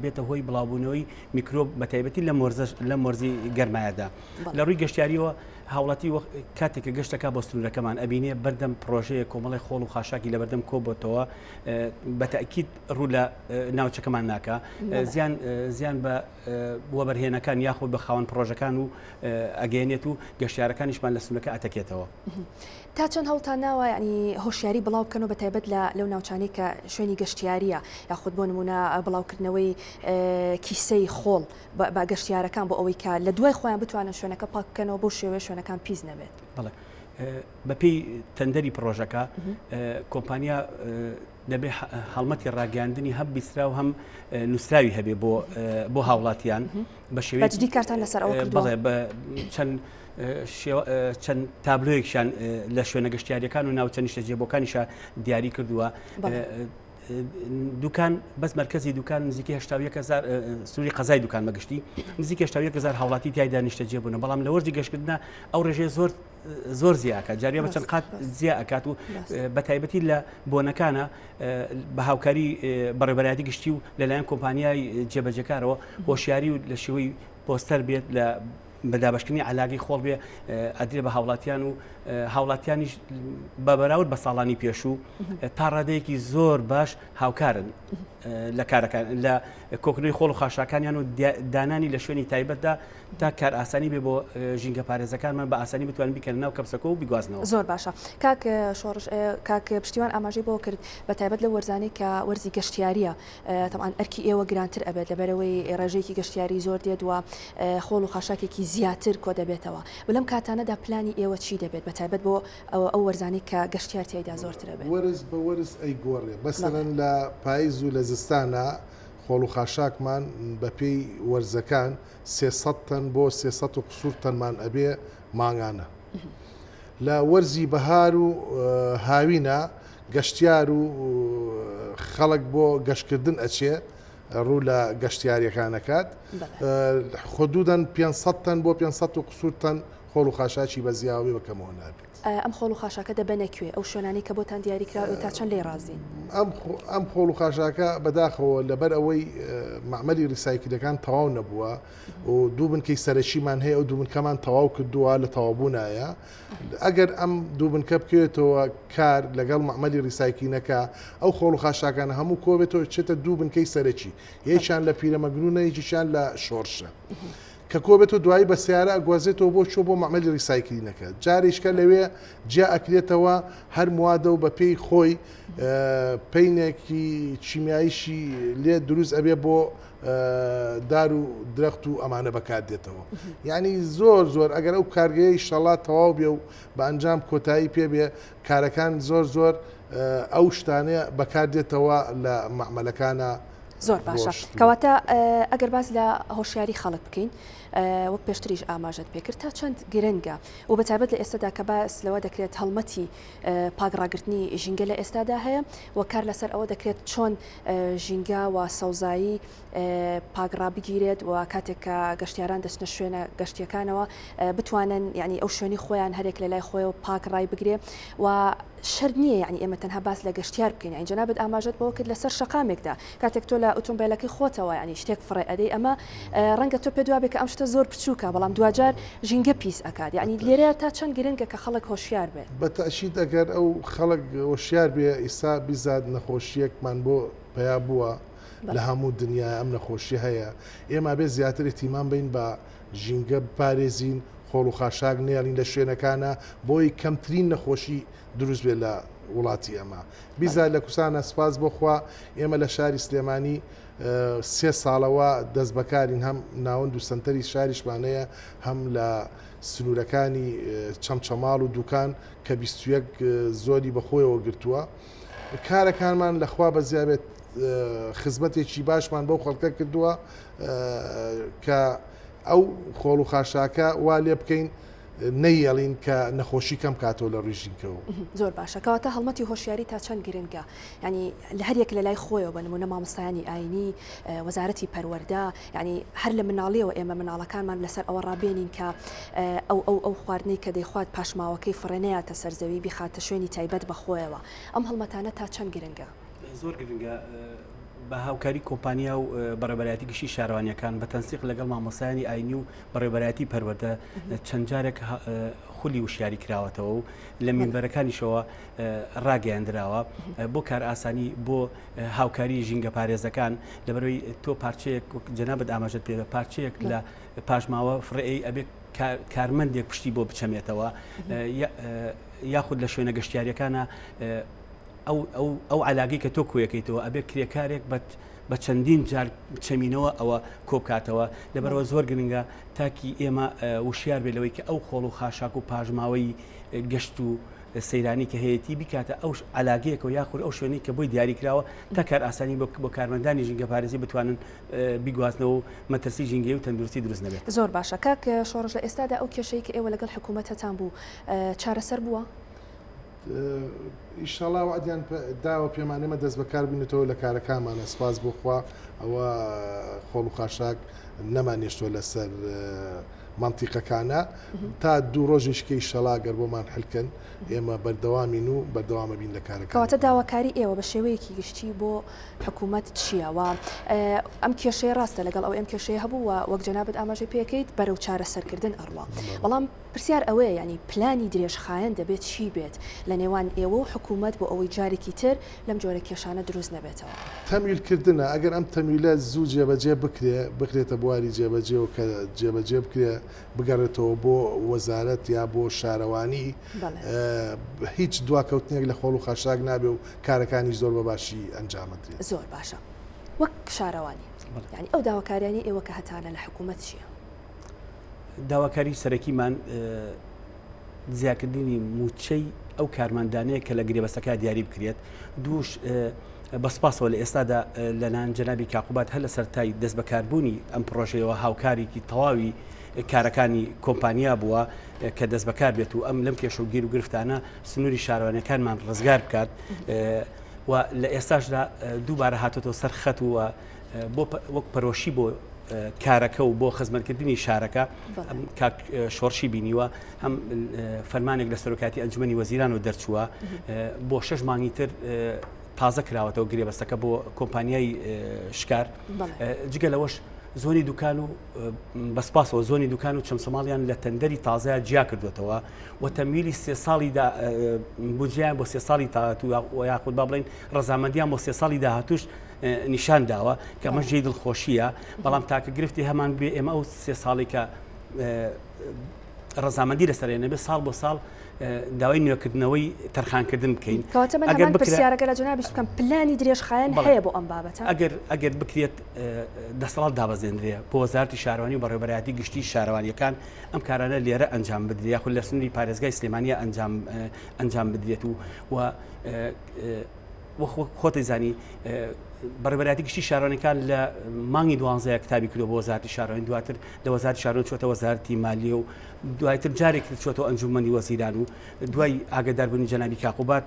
H: بێتە هۆی بڵاوبوونەوەی میکرۆب بە تایبەتی لە مۆرزەش لە مۆرزی گەرمایەدا لە ڕووی گەشتیاریەوە هاوڵاتی کاتێک کە گەشتەکە بۆ سنوورەکەمان ئەبینێ بەردەم پرۆژەیە کۆمەڵی خۆڵ و خاشاکی لە بەردەم کۆبتەوە بە تاکید ڕوو لە ناوچەکەمان ناکا زیان زیان بە وەبەرهێنەکان یاخود بە خاوەن پڕۆژەکان و ئەگەیەنێت و گەشتیارەکانیشمان لە سنوورەکە ئەتەکێتەوە.
A: تا چەند هەوڵتان ناوە یانی هۆشیاری بڵاو بکەنەوە بە تایبەت لە لەو ناوچانەی کە شوێنی گەشتیارییە یاخود بۆ نموونە بڵاوکردنەوەی کیسەی خۆڵ بە گەشتیارەکان بۆ ئەوەی کە لە دوای خۆیان بتوانن شوێنەکە پاک بکەنەوە بەو شێوەیە شوێنەکان پیس نەبێت؟
H: بەڵێ. بەپێی تەندەری پڕۆژەکە کۆمپانیا دەبێ هەڵمەتی ڕاگەیاندنی هەم بیستراو هەم نووسراوی هەبێ بۆ بۆ هاوڵاتیان
A: بە شێوەی جدی کارتان لەسەر ئەوە کردووە؟
H: بەڵێ بە چەند چەند تابلۆیەکیان لە شوێنە گەشتیاریەکان و ناوچە نیشتەجێبووەکانیشە دیاری کردووە. دوکان بەس مەرکەزی دوکان نزیکەی 81 هزار سنووری قەزای دوکان بەگشتی نزیک 81 هزار هاوڵاتی تیایدا نیشتەجێ بوون بەڵام لە وەرزی گەشتکردنا ئەو ڕێژەیە زۆر زۆر زیاکە جاریە بە چەند قات زیا ئەکات و بە تایبەتی لە بۆنەکانە بە هاوکاری بەڕێبەرایەتی گشتی و لەلایەن کۆمپانیای جێبەجێکارەوە هۆشیاری و لە شێوەی پۆستەر بێت لە بە دابەشکردنی عەلاگەی خۆڵ بێ ئەدرێ بە هاوڵاتیان و هاوڵاتیانیش بە بەراورد بە ساڵانی پێشوو تا ڕادەیەکی زۆر باش هاوکارن لە کارەکان لە کۆکنەوەی خۆڵ و خاشاکانیان و دانانی لە شوێنی تایبەتدا تا کار ئاسانی بێ بۆ ژینگە پارێزەکانمان بە ئاسانی بتوانن بیکەنە ناو کەپسەکە و بیگوازنەوە.
A: زۆر باشە کاک شۆڕش کاک پشتیوان ئاماژەی بەوە کرد بە تایبەت لەو وەرزانەی کە وەرزی گەشتیاریە تەبعەن ئەرکی ئێوە گرانتر ئەبێت لەبەرئەوەی ڕێژەیەکی گەشتیاری زۆر دێت و خۆڵ و خاشاکێکی زیاتر کۆدەبێتەوە و لەم کاتانەدا پلانی ئێوە چی دەبێت بە تایبەت بۆ ئەو وەرزانەی کە گەشتیار تیایدا زۆرتر ئەبێت؟
I: وەرز بە وەرز ئەیگۆڕێ مەسەلەن لە پایز و لە زستانا خۆڵ و خاشاکمان بە پێی وەرزەکان 300 تەن بۆ 300 و قسوور تەنمان ئەبێ مانگانە. لە وەرزی بەهار و هاوینە گەشتیار و خەڵک بۆ گەشتکردن ئەچێ ڕوو لە گەشتیاریەکان ئەکات خودودەن 500 تەن بۆ 500 و قسوور تەن خۆڵ و خاشاکی بە زیاوە بە کەمەوە نابێت.
A: ئەم خۆڵ و خاشاکە دەبەنە کوێ؟ ئەو شوێنانەی کە بۆتان دیاری کراوە ئێوە تا چەند لێی ڕازین؟
I: ئەم خۆڵ و خاشاکە بەداخەوە لەبەر ئەوەی مەعمەلی ڕیسایکلەکان تەواو نەبووە و دوو بنکەی سەرەکیمان هەیە ئەو دوو بنکەمان تەواو کردووە لە تەواوبوونایە ئەگەر ئەم دوو بنکە بکەوێتەوە کار لەگەڵ مەعمەلی ڕیسایکلینەکە ئەو خۆڵ و خاشاکانە هەموو کۆبێتەوە چێتە دوو بنکەی سەرەکی یەکیان لە پیرەمەگرونە یەکیشیان لە شۆرشە کە کۆبێتەوە دوایی بە سیارە ئەگوازێتەوە بۆ چۆ بۆ مەعمەلی ڕیسایکلینەکە جارێکە لەوێ جیا ئەکرێتەوە هەر موادە و بەپێی خۆی پینێکی چیمیاییشی لێ دروست ئەبێ بۆ دار و درەخت و ئەمانە بەکار دێتەوە یعنی زۆر زۆر ئەگەر ئەو کارگەیە شەڵا تەواو بێ و بە ئەنجام کۆتایی پێ بێ کارەکان زۆر زۆر ئەو شتانەیە بەکار دێتەوە لە مەعمەلەکانە
A: زۆر باشە کەواتە ئەگەر باس لە هۆشیاری خەڵک بکەین وەک پێشتریش ئاماژەت پێکرد تا چەند گرنگە و بە تایبەت لە ئێستادا کە باس لەوە دەکرێت هەڵمەتی پاک ڕاگرتنی ژینگە لە ئێستادا هەیە و کار لەسەر ئەوە دەکرێت چۆن ژینگە و سەوزایی پاک ڕابگیرێت و کاتێک کە گەشتیاران دەچنە شوێنە گەشتیەکانەوە بتوانن یعنی ئەو شوێنی خۆیان هەرێک لە لای خۆیەوە پاک ڕای بگرێ و شەرت نییە یعنی ئێمە تەنها باس لە گەشتیار بکەین یعنی جەنابت ئاماژەت بەوە کرد لەسەر شەقامێکدا کاتێک تۆ لە ئۆتۆمبیلەکەی خۆتەوە یعنی شتێک فڕێ ئەدەی ئەمە ڕەنگە تۆ پێ دوابێ کە ئەم شتە زۆر بچووکە بەڵام دواجار ژینگە پیس ئەکات یعنی لێرەیە تا چەند گرنگە کە خەڵک هۆشیار بێت.
I: بە تەئکید ئەگەر ئەو خەڵک هۆشیار بێ ئیستا بیزات نەخۆشیەکمان بۆ پەیا بووە لە هەموو دنیا ئەم نەخۆشیە هەیە ئێمە بێ زیاتر ئیهتیمام بین بە ژینگە بپارێزین خۆڵ و خاشاک نێڵین لە شوێنەکانە بۆی کەمترین نەخۆشی دروست بێت لە وڵاتی ئێمە بیزا لە کوسانە سپاس بۆ خوا ئێمە لە شاری سلێمانی سێ ساڵەوە دەست بەکارین هەم ناوەند و سنتەری شاریشمان هەیە هەم لە سنوورەکانی چەمچەماڵ و دوکان کە 21 زۆری بەخۆیەوە گرتووە کارەکانمان لەخوا بەزیابێت خزمەتێکی باشمان بەو خەڵکە کردووە کە ئەو خۆڵ و خاشاکە وا لێ بکەین نەیەڵین کە نەخۆشی کەم کاتەوە لە ڕووی ژینکەوە.
A: زۆر باشە کەواتە هەڵمەتی هۆشیاری تا چەند گرنگە یعنی لە هەر یەک لە لای خۆیەوە بە نمونە مامۆستایانی ئاینی وەزارەتی پەروەردە یعنی هەر لە مناڵیەوە ئێمە مناڵەکانمان لەسەر ئەوە ڕابێنین کە ئەو ئەو ئەو خواردنەی کە دەیخوات پاشماوەکەی فڕێ نەیاتە سەر زەوی بیخاتە شوێنی تایبەت بە خۆیەوە ئەم هەڵمەتانە تا چەند گرنگە؟
H: زۆر گرنگە بە هاوکاری کۆمپانیا و بەڕێوەبەرایەتی گشتی شارەوانیەکان بە تەنسیق لەگەڵ مامۆستایانی ئاینی و بەڕێوەبەرایەتی پەروەردە چەند جارێک خولی وشیاری کراوەتەوە و لە مینبەرەکانیشەوە ڕاگەیاندراوە بۆ کارئاسانی بۆ هاوکاری ژینگە پارێزەکان لەبەرەوەی تۆ پارچەیەک جەنابەت ئاماژەت پێ بە پارچەیەک لە پاشماوە فڕێی ئەبێ کارمەندێک پشتی بۆ بچەمێتەوە یاخود لە شوێنە گەشتیاریەکانە ئەو ئەو ئەو عەلاگەی کە تۆ کۆیەکەیتەوە ئەبێ کرێکارێک بە بە چەندین جار چەمینەوە ئەوە کۆبکاتەوە لەبەرەوە زۆر گرنگە تاکی ئێمە وشیار بێ لەوەی کە ئەو خۆڵ و خاشاک و پاژماوەی گەشت و سەیرانی کە هەیەتی بیکاتە ئەو عەلاگەیەکەوە یاخود ئەو شوێنەی کە بۆی دیاری کراوە تا کارئاسانی بۆ کارمەندانی ژینگەپارێزی بتوانن بیگوازنەوە و مەترسی ژینگەیی و تەندروستی دروست نەبێت.
A: زۆر باشە کاک شۆڕش لە ئێستادا ئەو کێشەی کە ئێوە لەگەڵ حکوومەت هەتان بوو چارەسەر بووە؟
I: ئیشەڵا وەعدیان داوە پێمان ئێمە دەست بەکار بووینەتەوە لە کارەکانمانە سپاس بۆ خوا ئەوە خۆڵ و خاشاک نەمانێشتووە لەسەر مەنتیقەکانە تا دوو ڕۆژیش کە ئیشەڵا گەر بۆمان حلکەن ئێمە بەردەوامین و بەردەوامە بین لە کارەکان.
A: کەواتە داواکاری ئێوە بە شێوەیەکی گشتی بۆ حکوومەت چییە؟ و ئەم کێشەیە ڕاستە لەگەڵ ئەو ئەم کێشەیە هەبوو و وەک جەنابت ئاماژەی پێکەیت بەرەو چارەسەرکردن ئەڕوا بەڵام پرسیار ئەوەیە یانی پلانی درێژخایەن دەبێت چی بێت لە نێوان ئێوە و حکوومەت بۆ ئەوەی جارێکی تر لەم جۆرە کێشانە دروست نەبێتەوە؟
I: تەمویل کردنە، ئەگەر ئەم تەمویلە زوو جێبەجێ بکرێ، بخرێتە بواری جێبەجێ و کە جێبەجێ بکرێ بگەڕێتەوە بۆ وەزارەت یا بۆ شارەوانی، هیچ دواکەوتنێک لە خۆڵ و خاشاک نابێ و کارەکانیش زۆر بە باشی ئەنجام ئەدرێت.
A: زۆر باشە وەک شارەوانی یانی ئەو داواکاریانەی ئێوە کە هەتانە لە حکوومەت چییە؟
H: داواکاری سەرەکیمان زیاکردنی مووچەی ئەو کارمەندانەیە کە لە گرێبەستەکە دیاری بکرێت دووش بە سپاسەوە لە ئێستادا لەلایەن جەنابی کاقوبات هەر لە سەرتای دەست بەکاربوونی ئەم پرۆژەیەوە هاوکارێکی تەواوی کارەکانی کۆمپانیا بووە کە دەست بەکار بێت و ئەم لەم کێشە و گیر و گرفتانە سنووری شارەوانیەکانمان ڕزگار بکات و لە ئێستاشدا دووبارە هاتۆتەوە سەر خەت و بۆ وەک پەرۆشی بۆ کارەکە و بۆ خزمەتکردنی شارەکە کاک شۆڕشی بینیوە هەم فەرمانێک لە سەرۆکاتی ئەنجومەنی وەزیران و دەرچووە بۆ شش مانگی تر تازە کراوەتەوە گرێبەستەکە بۆ کۆمپانیای شکار جگە لەوەش زۆنی دوکان و بەسپاسەوە زۆنی دوکان و چەمچەماڵیان لە تەندەری تازەیە جیا کردوێتەوە و تەمویلی سێ ساڵی بودجەیان بۆ سێ ساڵی تاهاتوو و یاخود با بڵین ڕەزامەندیان بۆ سێ ساڵی داهاتوش نیشان داوە کە ئەمەش جێی دڵخۆشییە، بەڵام تاکە گرفتی هەمان بێ ئێمە ئەو سێ ساڵی کە ڕەزامەندی لەسەر نەبێ ساڵ بۆ ساڵ داوای نوێکردنەوەی تەرخانکردن بکەین.
A: کەواتە من هەمان پرسیارەکە لە جەنابیش بکەم پلانی درێژخایەن هەیە بۆ ئەم بابەتە؟
H: ئەگەر ئەگەر بکرێت دەسەڵات دابەزێنرێ بۆ وەزارەتی شارەوانی و بەڕێوەبەرایەتی گشتی شارەوانیەکان ئەم کارانە لێرە ئەنجام بدرێت یاخود لە سنووری پارێزگای سلێمانیە ئەنجام ئەنجام بدرێت و و وەک خۆت ئەیزانی بەڕێوەبەرایەتی گشتی شارەوانیەکان لە مانگی دوانزەیە کتابی کردووە بۆ وەزارەتی شارەوانی دواتر لە وەزارەتی شارەوانی چۆتە وەزارەتی مالیە و دوایتر جارێک تر چۆتەوە ئەنجومەنی وەزیران و دوای ئاگاداربوونی جەنابی کاقوبات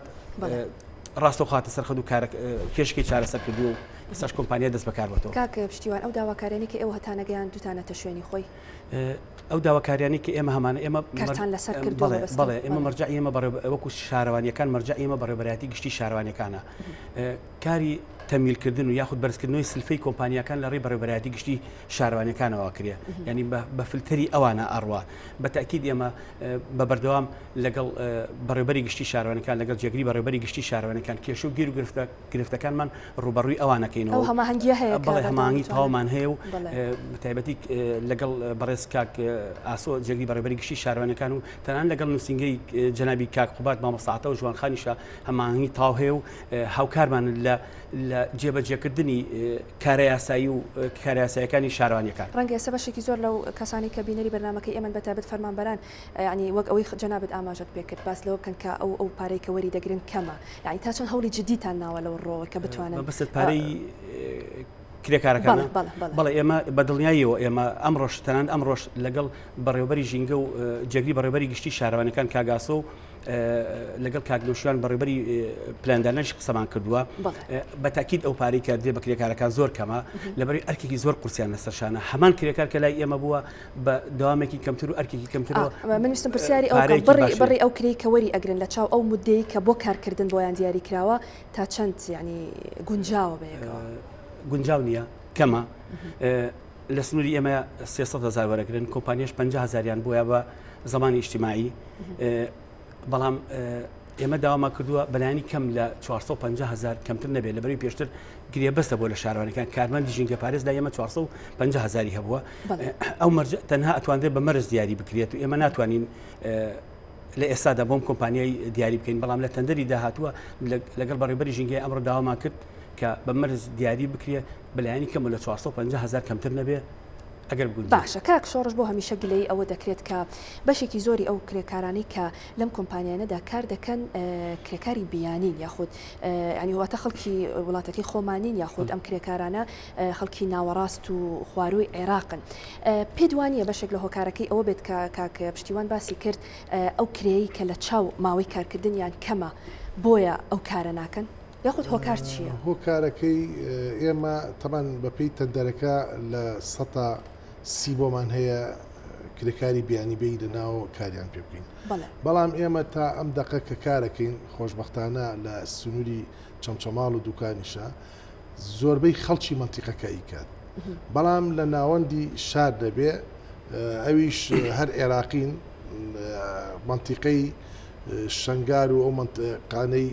H: ڕاستەوخۆ هاتە سەر خەت و کارە کێشەکەی چارەسەر کردووە و ئێستاش کۆمپانیا دەست بەکار بۆتەوە.
A: کاک پشتیوان ئەو داواکاریانەی کە ئێوە هەتانەگەیاندووتانەتە شوێنی خۆی؟
H: ئەو داواکاریانەی کە ئێمە هەمانە ئێمە
A: کارتان لەسەر کردووە
H: بەڵێ بەڵێ ئێمە مەرجەعی ئێمە بەڕێ وەکو شارەوانیەکان مەرجەعی ئێمە بەڕێوەبەرایەتی گشتی شارەوانیەکانە کاری تەمویلکردن و یاخود بەرزکردنەوەی سلفەی کۆمپانیاکان لە ڕێی بەڕێوەبەرایەتی گشتی شارەوانیەکانەوە کرێ یعنی بە فلتەری ئەوانە ئەڕوا بە تاکید ئێمە بە بەردەوام لەگەڵ بەڕێوبەری گشتی شارەوانەکان لەگەڵ جێگری بەڕێوبەری گشتی شارەوانەکان کێشە و گیر و گرفتە گرفتەکانمان ڕووبەڕووی ئەوانەکەینەوە.
A: ئەو هەماهەنگییە هەیە کە
H: بەڵێ هەماهەنگی تەواومان هەیە و بەتایبەتی لەگەڵ بەڕێز کاک ئاسۆ جێگری بەڕێوەبەری گشتی شارەوانیەکان و تەنانەت لەگەڵ نووسینگەی جەنابی کاک قوباد مامۆستا عەتا و ژوان خانیشە هەماهەنگی تەواو هەیە و هاوکارمانن لە لە جێبەجێکردنی کارە یاسایی و کارە یاساییەکانی شارەوانیەکان.
A: ڕەنگە ئێستا بەشێکی زۆر لەو کەسانەی کە بینەری بەرنامەکەی ئێمەن بەتایبەت فەرمانبەران یانی وەک ئەوەی جەنابت ئاماژەت پێکرد باس لەوە بکەن کە ئەو ئەو پارەی کە وەری دەگرن کەمە یانی تا چەند هەوڵی جدیتان ناوە لەو ڕووەوە کە بتوانن
H: مەبەستت پارەی کرێکارەکانە؟
A: بەڵێ بەڵێ
H: بەڵێ ئێمە بە دڵنیاییەوە ئێمە ئەمڕۆش تەنانەت ئەمڕۆش لەگەڵ بەڕێوەبەری ژینگە و جێگری بەڕێوەبەری گشتی شارەوانیەکان کاک ئاسۆ و لەگەڵ کاک نەوشیروان بەڕێوەبەری پلاندانەریش قسەمان کردووە بە تاکید ئەو پارەی کە درێ بە کرێکارەکان زۆر کەمە لەبەری ئەرکێکی زۆر قورسیان لەسەر شانە هەمان کرێکار کە لای ئێمە بووە بە دەوامێکی کەمتر و ئەرکێکی کەمترەوە.
A: من ویستم پرسیاری ئەوە بکەم بڕی بڕی ئەو کرێی کە وەری ئەگرن لە چاو ئەو موددەی کە بۆ کارکردن بۆیان دیاری کراوە تا چەند یانی گونجاوە بەیەکەوە؟
H: گونجاو نییە کەمە لە سنووری ئێمە 300 هزار وەرەگرن کۆمپانیاش 50 هزاریان بۆیە بە زمانی ئیجتیماعی بەڵام ئێمە داوامان کردووە بەلایەنی کەم لە 450 هزار کەمتر نەبێت لەبەری پێشتر گرێبەستە بۆ لە شارەوانەکان کارمەندی ژینگە پارێز لای ئێمە 450 هزاری هەبووە ئەو مەرج تەنها ئەتوانرێت بە مەرج دیاری بکرێت و ئێمە ناتوانین لە ئێستادا بۆم کۆمپانیای دیاری بکەین بەڵام لە تەندەری داهاتووە لەگەڵ بەڕێبەری ژینگەی ئەمڕۆ داوامان کرد کە بە مەرج دیاری بکرێت بەلایەنی کەم لە 450 هزار کەمتر نەبێ. ئەگەر بگونجێت.
A: باشە کاک شۆڕش بۆ هەمیشە گلەیی ئەوە دەکرێت کە بەشێکی زۆری ئەو کرێکارانەی کە لەم کۆمپانیانەدا کار دەکەن کرێکاری بیانین یاخود یانی واتە خەڵکی وڵاتەکەی خۆمان نین یاخود ئەم کرێکارانە خەڵکی ناوەڕاست و خوارووی عێراقن پێت وانییە بەشێک لە هۆکارەکەی ئەوە بێت کە کاک پشتیوان باسی کرد ئەو کرێی کە لە چاو ماوەی کارکردنیان کەمە بۆیە ئەو کارە ناکەن؟ یاخود هۆکار چییە؟
I: هۆکارەکەی ئێمە تەبعەن بەپێی تەندەرەکە لە سەتا سی بۆمان هەیە کرێکاری بیانی بێینە ناوەوە کاریان پێ بکەین بەڵام ئێمە تا ئەم دەقە کە کارەکەین خۆشبەختانە لە سنووری چەمچەماڵ و دوکانیشە زۆربەی خەڵکی مەنتیقەکە ئیکات بەڵام لە ناوەندی شار دەبێ ئەویش هەر عێراقین مەنتیقەی شەنگار و ئەو مەنتقانەی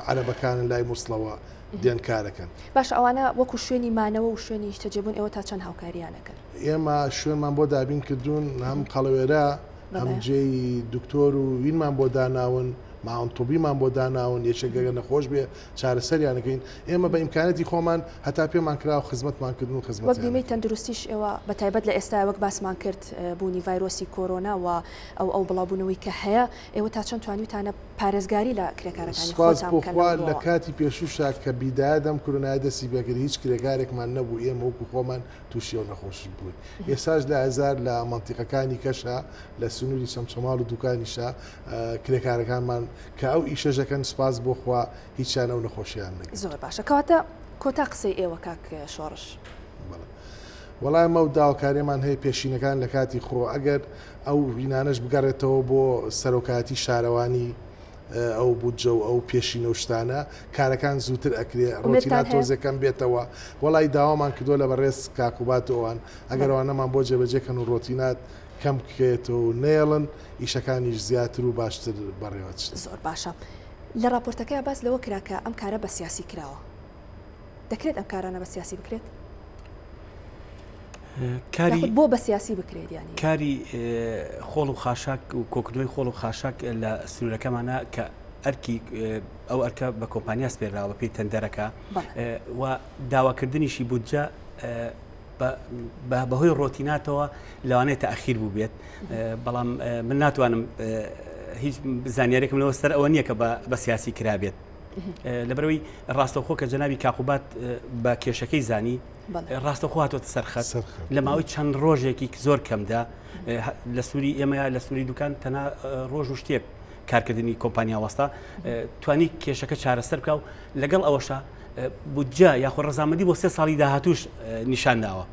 I: عەرەبەکانن لای موسڵەوە دێن کارەکەن.
A: باشە ئەوانە وەکو شوێنی مانەوە و شوێنی نیشتەجێبوون ئێوە تا چەند هاوکارییان ئەکەن؟
I: ئێمە شوێنمان بۆ دابین کردوون هەم قەڵەوێرە هەم جێی دکتۆر و وینمان بۆ داناون معاون طبیمان بۆ داناون یەکێک گەگە نەخۆش بێ چارەسەریان ئەکەین ئێمە بە ئیمکانەتی خۆمان هەتا پێمان کراوە خزمەتمان کردن و
A: وەک
I: خزمەتیان
A: بیمەی
I: ئەکەین.
A: تەندروستیش ئێوە بە تایبەت لە ئێستایا وەک باسمان کرد بوونی ڤایرۆسی کۆرۆنا و ئەو ئەو بڵاوبوونەوەی کە هەیە، ئێوە تا چەند توانیوتانە پارێزگاری لە کرێکارەکانی
I: سوپاس
A: خۆتان
I: بۆ
A: بکەن لەم
I: خوا لە
A: ڕووەوە؟
I: کاتی پێشووشا کە بیدایەت ئەم کرۆنایە دەستی پێکرد هیچ کرێکارێکمان نەبوو ئێمە وەکو خۆمان تووشی ئەو نەخۆشی بووین ئێستاش لە هەزار لە مەنتیقەکانی کەشا لە سنووری چەمچەماڵ و دوکانیشا کرێکارەکانمان کە ئەو ئیشەش ئەکەن سوپاس بۆ خوا هیچیان ئەو نەخۆشیان نەگرت.
A: زۆر باشە کەواتە کۆتا قسەی ئێوە کاک شۆڕش.
I: بەڵێ وەڵا ئێمە ئەو داواکاریەمان هەیە پێشینەکان لە کاتی خۆ ئەگەر ئەو وینانەش بگەڕێتەوە بۆ سەرۆکایەتی شارەوانی ئەو بودجە و ئەو پێشینە و شتانە کارەکان زووتر ئەکرێ
A: ئومێدتان
I: ڕۆتینات
A: هەیە؟
I: تۆزێ کەم بێتەوە وەڵی داوامان کردووە لە بەڕێز کاکوبات و ئەوان ئەگەر
A: بەڵێ.
I: ئەوانەمان بۆ جێبەجێ کەن و ڕۆتینات کەم بکرێتەوە و نەیەڵن ئیشەکانیش زیاتر و باشتر بەڕێوە چن.
A: زۆر باشە. لە ڕاپۆرتەکەیا باس لەوە کرا کە ئەم کارە بە سیاسی کراوە. دەکرێت ئەم کارانە بە سیاسی بکرێت؟
H: کاری
A: بۆ بە سیاسی بکرێت یانی
H: کاری خۆڵ و خاشاک و کۆکردنەوەی خۆڵ و خاشاک لە سنوورەکەمانە کە ئەرکی ئەو ئەرکە بە کۆمپانیا سپێراوە پێی تەندەرەکە و داواکردنیشی بودجە بەهۆی ڕۆتیناتەوە لەوانەیە تاخیر بوو بێت بەڵام من ناتوانم هیچ زانیارێکم لەوە سەر ئەوە نییە کە بە سیاسی کرابێت لەبەرەوەی ڕاستەوخۆ کە جەنابی کاقوبات بە کێشەکەی زانی ڕاستەوخۆ هاتۆتە سەرخەت لە ماوەی چەند ڕۆژێکی زۆر کەمدا لە سووری ئێمە لە سووری دوکان تەنها ڕۆژ و شتێک کارکردنی کۆمپانیا وەستا توانی کێشەکە چارەسەر بکە و لەگەڵ ئەوەشە بودجە یاخۆ ڕەزامەندی بۆ سێ ساڵی داهاتوش نیشان داوە.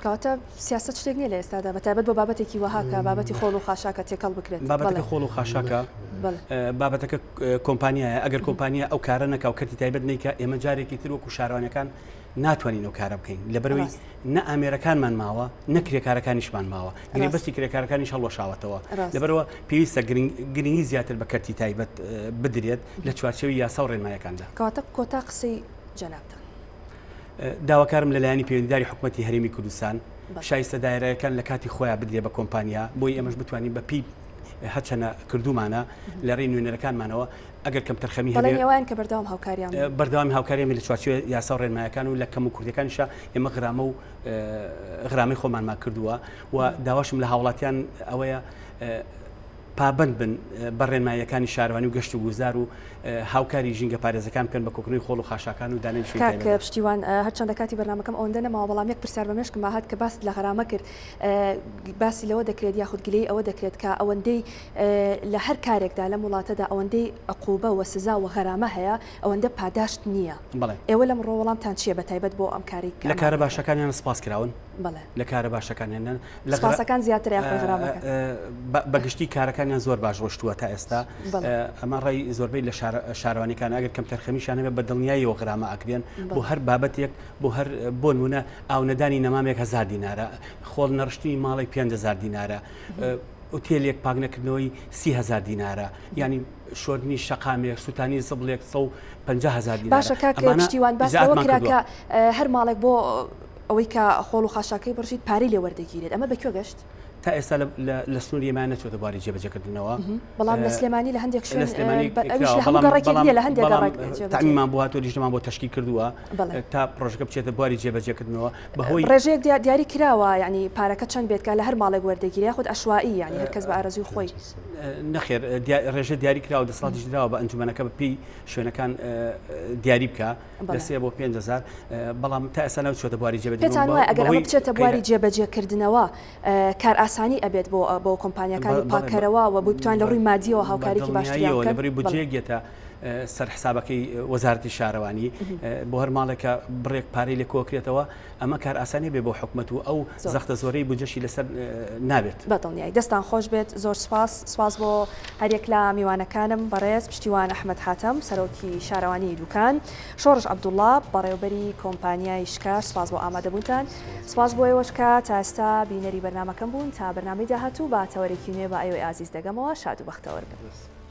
A: کەواتە سیاسەت شتێک نییە لە ئێستادا بە تایبەت بۆ بابەتێکی وەها کە بابەتی خۆڵ و خاشاکە تێکەڵ بکرێت.
H: بابەتەکە خۆڵ و خاشاکە بابەتەکە کۆمپانیایە ئەگەر کۆمپانیا ئەو کارە نەکا و کەرتی تایبەت نیکە ئێمە جارێکی تر وەکو شارەوانیەکان ناتوانین ئەو کارە بکەین لەبەرەوەی نە ئامێرەکانمان ماوە نە کرێکارەکانیشمان ماوە گرێبەستی کرێکارەکانیش هەڵوەشاوەتەوە لەبەرەوە پێویستە گرنگی زیاتر بە کەرتی تایبەت بدرێت لە چوارچێوەی یاسا و ڕێنمایەکاندا.
A: کەواتە کۆتا قسەی جەنابتان.
H: داواکارم لە لایەنی پەیوەندیداری حکومەتی هەرێمی کوردستان شایستە دایرەکان لە کاتی خۆیان بدرێ بە کۆمپانیا بۆی ئێمەش بتوانین بە پێی هەرچەنە کردومانە لە ڕێی نوێنەرەکانمانەوە ئەگەر کەمتەرخەمی هەبێ
A: بەڵێنی کە بەردەوام هاوکاریان
H: بەردەوام هاوکاریان لە چوارچێوەی یاسا و ڕێنمایەکان و لە کەم و کورتەکانیشا ئێمە غرامە و غرامەی خۆمانمان کردووە و داواشم لە هاوڵاتیان ئەوەیە پابەند بن بە ڕێنماییەکانی شارەوانی و گەشت و گوزار و هاوکاری ژینگە پارێزەکان بکەن بە کۆکردنەوەی خۆڵ و خاشاکان و دانانی شوێنی
A: کاک
H: تایبەت.
A: پشتیوان هەرچەندە کاتی بەرنامەکەم ئەوەندە نەماوە بەڵام یەک پرسیار بە مێشکما هات کە باست لە غەرامە کرد باسی لەوە دەکرێت یاخود گلەیی ئەوە دەکرێت کە ئەوەندەی لە هەر کارێکدا لەم وڵاتەدا ئەوەندەی عقوبە و سزا و غەرامە هەیە ئەوەندە پاداشت نییە
H: بەڵێ.
A: ئێوە لەم ڕووە وەڵامتان چییە بە تایبەت بۆ ئەم کارەی کە
H: لە کارە
A: ئەمانە دەکەن؟
H: باشەکانیان سپاس کراون.
A: بەڵێ.
H: لە کارە باشەکانیان
A: لە سپاسەکان زیاترە یاخود غرامەکان؟
H: بە گشتی کارەکانیان زۆر باش ڕۆشتووە تا ئێستا ئەمە ڕای زۆربەی لە شارەوانیەکان ئەگەر کەمتەرخەمیشان هەبێت بە دڵنیاییەوە غرامە ئەکرێن بۆ هەر بابەتێک بۆ هەر بۆ نمونە ئاونەدانی نەمامێک هەزار دینارە خۆڵ نەڕشتنی ماڵێک 5000 دینارە ئوتێلێک پاک نەکردنەوەی 30هزار دینارە ینی شۆردنی شەقامێک سووتانی زبڵێک 150 هزار دینارە
A: باشە کاک پشتیوان باس لەوە کرا کە هەر ماڵێک بۆ ئەوەی کە خۆڵ و خاشاکەی بڕژیت پارەی لێ وەردەگیرێت ئەمە بە کوێ گەشت؟
H: تا ئێستا لە سنووری ئێمە نەچۆتە بواری جێبەجێکردنەوە.
A: بەڵام لە سلێمانی لە هەندێک شوێن لە سلێمانی ئەویش لە هەموو گەڕەکێک نییە لە هەندێک گەڕەک
H: تەعمیممان بۆ هاتووە لیژنەمان بۆ تەشکیل کردووە تا پڕۆژەکە بچێتە بواری جێبەجێکردنەوە
A: بەهۆی ڕێژەیەک دیاری کراوە یعنی پارەکە چەند بێت کە لە هەر ماڵێک وەردەگیرێ یاخود عەشوایی یعنی هەر کەس بە ئارەزووی خۆی؟
H: نەخێر ڕێژە دیاری کراوە دەسەڵاتیش دراوە بە ئەنجومەنەکە بە پێی شوێنەکان دیاری بکە لە سێ بۆ 5000 بەڵام تا ئێستا نەچووەتە بواری جێبەجێ
A: پێتان وایە ئەگەر ئەمە بچێتە بواری جێبەجێکردنەوە کارئاسانی ئەبێت بۆ بۆ کۆمپانیاکانی پاککەرەوە و بتوان لە ڕووی مادیەوە هاوکاریکی باشتریان بکەن؟
H: لەبەری بودجەیەک دێتە سەر حسابەکەی وەزارەتی شارەوانی بۆ هەر ماڵێکە بڕێک پارەی لێ کۆکرێتەوە ئەمە کارئاسانی بێ بۆ حکومەت و ئەو زەختە زۆرەی بودجەشی لەسەر نابێت.
A: بەدڵنیایی دەستان خۆش بێت زۆر سوپاس سوپاس بۆ هەریەک لە میوانەکانم بەڕێز پشتیوان ئەحمەد حاتەم سەرۆکی شارەوانی دوکان شۆڕش عەبدوڵا بەڕێوبەری کۆمپانیای شکار سوپاس بۆ ئامادەبوونتان سوپاس بۆ ئێوەش کە تا ئێستا بینەری بەرنامەکەم بوون تا بەرنامەی داهاتوو بە تەوەرێکی نوێ بە ئێوەی ئازیز دەگەمەوە شاد و بەختەوەر بن.